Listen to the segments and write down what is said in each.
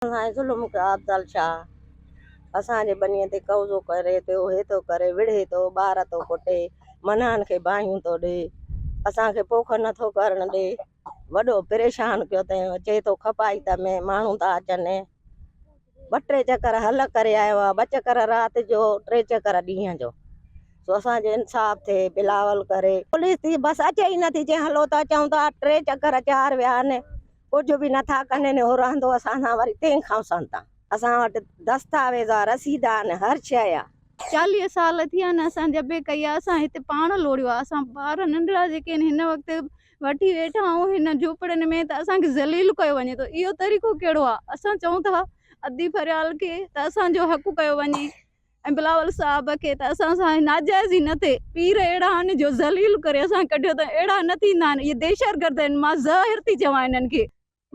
اسان ظلم ڪيو افضل شاهه اسان جي ٻنيء تي قبضو ڪري پيو هي ٿو ڪري وڙهي ٿو ٻار ٿو ڪٽي منان کي باهيون ٿو ڏي اسان کي پوک نٿو ڪرڻ ڏي وڏو پريشان ڪيو اٿئي چئي ٿو کپائي ته ۾ ماڻهو ٿا اچن ٻه ٽي چڪر هل ڪري آيو آهي ٻه چڪر رات جو ٽي چڪر ڏينهن جو سو اسان جو انصاف ٿئي بلاول ڪري. پوليس ٿي بس اچي ئي نٿي چئي هلو ته اچون ٿا ٽي چڪر چار ويا آهن ڪجهه به نٿا ڪن هو رهندو اسان سان وري تنهن کان سنتا اسان وٽ دستاويز آ رسيد آهن هر شيء آ. 40 سال ٿي ويا آهن اسان جبي ڪئي آ اسان هتي پاڻ لوڙيو آ اسان ٻار ننڍڙا جيڪي آهن هن وقت وٺي ويٺا آهيون هن جهوپڙين ۾ ته اسان کي ذليل ڪيو وڃي ٿو اهو طريقو ڪهڙو آ اسان چئون ٿا ادي فريال کي ته اسان جو حق ڪيو وڃي ۽ بلاول صاحب کي ته اسان سان ناجائزي نه ٿئي پير اهڙا آهن جو ذليل ڪري اسان کي ڪڍيو اٿن اهڙا نه ٿيندا آهن اهي دهشتگرد آهن مان ظاهر ٿي چوان انهن کي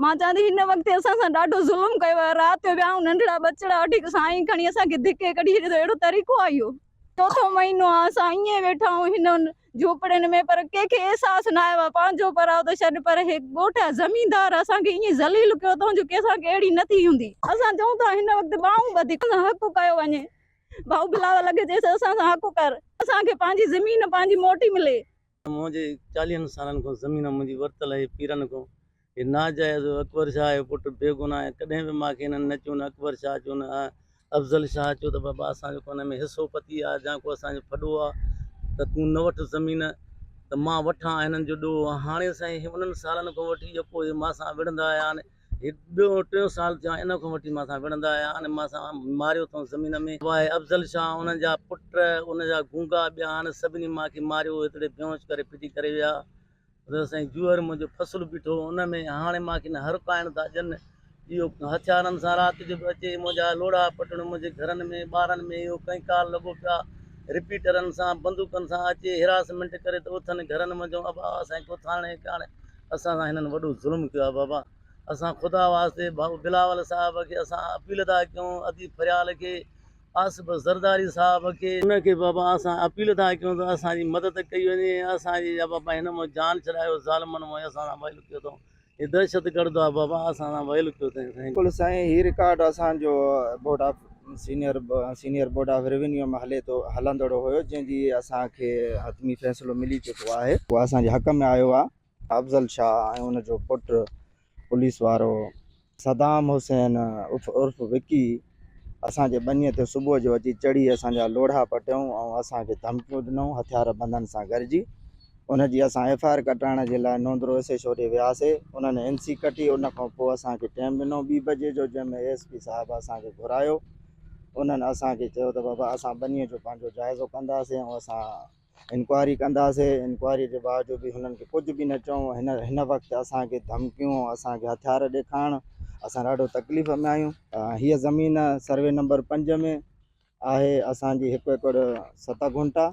مان چوان ٿي هن وقت اسان سان ڏاڍو ظلم ڪيو آهي رات جو ويا آهيون ننڍڙا ٻچڙا وٺي سائين کڻي اسان کي ڌڪي ڪڍي ڇڏيو اٿن اهڙو طريقو آهي اهو چوٿون مهينو آهي اسان ائين ويٺا آهيون هن جهوپڙين ۾ پر ڪنهن کي احساس نه آيو آهي پنهنجو پرايو ته ڇڏ پر هي ڳوٺ جا زميندار اسان کي ائين ذليل ڪيو اٿئون جو ڪنهن سان ڪي اهڙي نه ٿي هوندي اسان چئون ٿا هن وقت ٻانهون ٻڌي اسان حق ڪيو وڃي ڀائو بلاول کي چئيس اسان سان حق ڪر اسان کي پنهنجي زمين پنهنجي موٽي ملي. منهنجي چاليهن سالن کان زمين منهنجي ورتل آهي پيرن کان هي ناجائز اڪبر شاهه جو پٽ بيگناهه آهي ڪڏهن به مان کي هنن نه چيو نه اڪبر شاهه چيو نه افضل شاهه چيو ته بابا اسان جو ڪو هن ۾ حصو پتي آهي جا ڪو اسان جو ڦڏو آهي ته تون نه وٺ زمين ته مان وٺان هنن جو ڏوهه هاڻي سائين انهن سالن کان وٺي يڪو هي مان سان وڙهندا آيا آهن هي ٻيو ٽيون سال ٿيو آهي ان کان وٺي مان سان وڙهندا آيا آهن مان سان ماريو اٿئون زمين ۾. واهي افضل شاهه ان جا پٽ ان جا گونگا ٻيا آهن سڀني مان کي ماريو هتڙي بيهوش ڪري ڦٽي ڪري ويا حضرت سائين جوهر منهنجو فصل بيٺو هو ان ۾ هاڻي مان کي نه هر ڪائڻ ٿا ڏين اهو هٿيارن سان رات جو به اچي منهنجا لوڙها پٽڻ منهنجي گهرن ۾ ٻارن ۾ اهو ڪئنڪار لڳو پيا رپيٽرن سان بندوقن سان اچي هراسمينٽ ڪري ته اٿن گهرن منجهون ابا سائين ڪو ٿاڻي ڪاڻي اسان سان هنن وڏو ظلم ڪيو آهي بابا اسان خدا واسطي ڀائو بلاول صاحب کي اسان اپيل ٿا ڪيون ادي فريال کي آصف زرداري صاحب کي ان کي بابا اسان اپيل ٿا ڪيون ته اسان جي مدد ڪئي وڃي اسان جي يا بابا هن مان جان ڇڏايو ظالمن مان اسان سان ويل ڪيو اٿئون هي دهشت گرد آهي بابا اسان سان ويل ڪيو اٿئين سائين. بلڪل سائين هي رڪارڊ اسان جو board of senior senior board of revenue ۾ هلي ٿو هلندڙ هيو جنهن جي اسان کي حتمي فيصلو ملي چڪو آهي. اهو اسان جي حق ۾ آيو آهي. افضل شاهه ۽ ان جو پٽ پوليس وارو صدام حسين عرف وڪي اسان جي ٻنيء تي صبح جو اچي چڙهي اسان جا لوڙها پٽيائون ۽ اسان کي ڌمڪيون ڏنائون هٿيار بندن سان گڏجي ان جي اسان ايف I R ڪٽائڻ جي لاء نوندرو ايس ايڇ او ڏي وياسي انهن اين سي ڪٽي ان کان پوء اسان کي ٽيم ڏنو ٻي بجي جو جنهن ۾ ايس پي صاحب اسان کي گهرايو انهن اسان کي چيو ته بابا اسان ٻنيء جو پنهنجو جائزو ڪنداسين ۽ اسان انڪوائري ڪنداسي انڪوائري جي باوجود به هنن کي ڪجهه به نه چئون هن هن وقت اسان کي ڌمڪيون اسان کي هٿيار ڏيکارڻ اسان ڏاڍو تڪليف ۾ آهيون هيء زمين سروي نمبر پنج ۾ آهي اسان جي هڪ ايڪڙ ست گهنٽا.